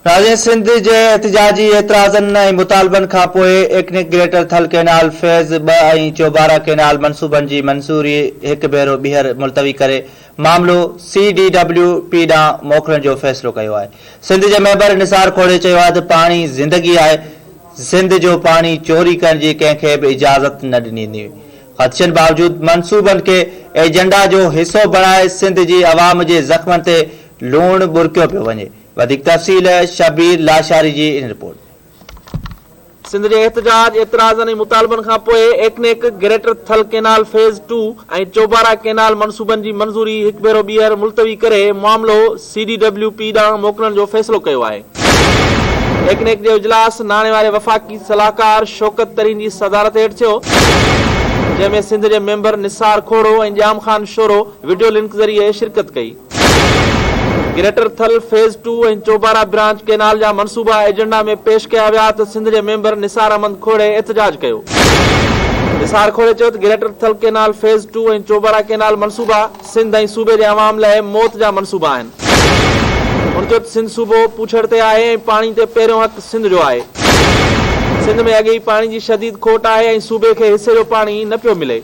ناظرين سنڌ جي احتجاجي اعتراضن ۽ مطالبن کانپوء ECNEC greater Thal canal phase 2 ۽ Chobara canal منصوبن جي منظوري هڪ ڀيرو ٻيهر ملتوي ڪري معاملو سي ڊي ڊبليو پي ڏانهن موڪلڻ جو فيصلو ڪيو آهي. سنڌ جي ميمبر نثار کوڙي چيو آهي ته پاڻي زندگي آهي، سنڌ جو پاڻي چوري ڪرڻ جي ڪنهن کي به اجازت نه ڏني ويندي. خدشن باوجود منصوبن کي ايجنڊا جو حصو بڻائي سنڌ جي عوام جي زخمن تي لوڻ ٻرڪيو پيو وڃي. وڌيڪ تفصيل شبير لاشاري جي ان رپورٽ ۾. سنڌ جي احتجاج، اعتراضن ۽ مطالبن کان پوء ECNEC greater Thal canal phase two ۽ Chobara canal منصوبن جي منظوري هڪ ڀيرو ٻيهر ملتوي ڪري معاملو سي ڊي ڊبليو پي ڏانهن موڪلڻ جو فيصلو ڪيو آهي. ايڪنيڪ جو اجلاس ناڻي واري وفاقي صلاحڪار شوڪت ترين جي صدارت هيٺ ٿيو، جنهن ۾ سنڌ جي member Nisar Khuhro ۽ Jam Khan Shoro video link ذريعي شرڪت ڪئي. Greater Thal phase two ۽ Chobara branch canal جا منصوبا ايجنڊا ۾ پيش ڪيا ويا ته سنڌ جي ميمبر نثار احمد کوڙي احتجاج ڪيو. نثار کوڙي چيو ته greater Thal canal phase two ۽ Chobara canal منصوبا سنڌ ۽ صوبي جي عوام لاء موت جا منصوبا آهن. هن چيو ته سنڌ صوبو پوڇڙ تي آهي ۽ پاڻي تي پهريون حق سنڌ جو آهي. سنڌ ۾ اڳي ئي پاڻي جي شديد کوٽ آهي ۽ صوبي کي حصي جو پاڻي نه پيو ملي.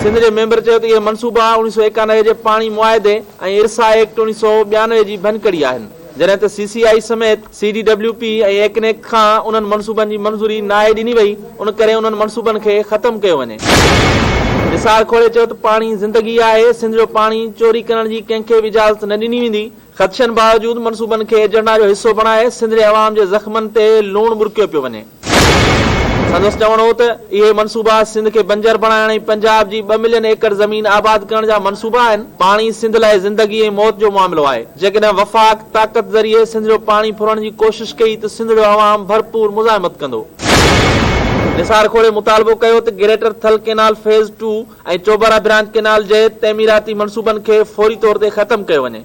سنڌ جي ميمبر چيو ته اهي منصوبا اوڻيهه سو ايڪانوي جي پاڻي معاهدي ۽ ارسا ايڪٽ اوڻيهه سو ٻيانوي جي ڀڃڪڙي آهن، جڏهن ته سي سي آء سميت سي ڊي ڊبليو پي ۽ ايڪنيڪ کان انهن منصوبن جي منظوري ناهي ڏني وئي، ان ڪري انهن منصوبن کي ختم ڪيو وڃي. نثار کوڙي چيو ته پاڻي زندگي آهي، سنڌ جو پاڻي چوري ڪرڻ جي ڪنهن کي به اجازت نه ڏني ويندي، خدشن باوجود منصوبن کي ايجنڊا جو حصو بڻائي سنڌ جي عوام جي زخمن تي لوڻ ٻرڪيو پيو وڃي. سندس چوڻ هو ته اهي منصوبا سنڌ کي بنجر بڻائڻ ۽ پنجاب جي ٻه ملين ايڪڙ زمين آباد ڪرڻ جا منصوبا آهن، پاڻي سنڌ لاء زندگي ۽ موت جو معاملو آهي، جيڪڏهن وفاق طاقت ذريعي سنڌ جو پاڻي ڦرڻ جي ڪوشش ڪئي ته سنڌ جو عوام ڀرپور مزاحمت ڪندو. نثار کوڙي مطالبو ڪيو ته greater Thal canal phase two ۽ Chobara branch canal جي تعميراتي منصوبن کي فوري طور تي ختم ڪيو وڃي.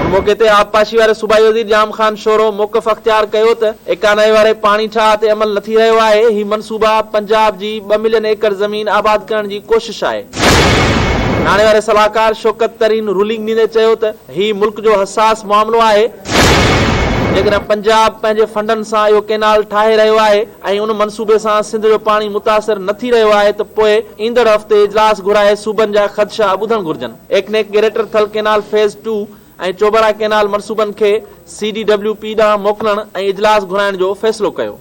ان موقعي تي آبپاشي واري صوبائي وزير ڄام خان شورو موقف اختيار ڪيو ته ايڪانوي واري پاڻي ٺاهه تي عمل نه ٿي رهيو آهي، هي منصوبا پنجاب جي ٻه ملين ايڪڙ زمين آباد ڪرڻ جي ڪوشش آهي. ناڻي واري صلاحڪار شوڪت ترين رولنگ ڏيندي چيو ته هي ملڪ جو حساس معاملو آهي، جيڪڏهن پنجاب پنهنجي فنڊن سان اهو ڪئنال ٺاهي رهيو آهي ۽ ان منصوبي سان سنڌ جو پاڻي متاثر نه ٿي رهيو آهي ته پوء ايندڙ هفتي اجلاس گهرائي صوبن جا خدشا ٻڌڻ گهرجن. ECNEC greater Thal canal phase two ۽ Chobara canal منصوبن کي سي ڊي ڊبليو پي ڏانهن موڪلڻ ۽ اجلاس گهرائڻ جو فيصلو ڪيو.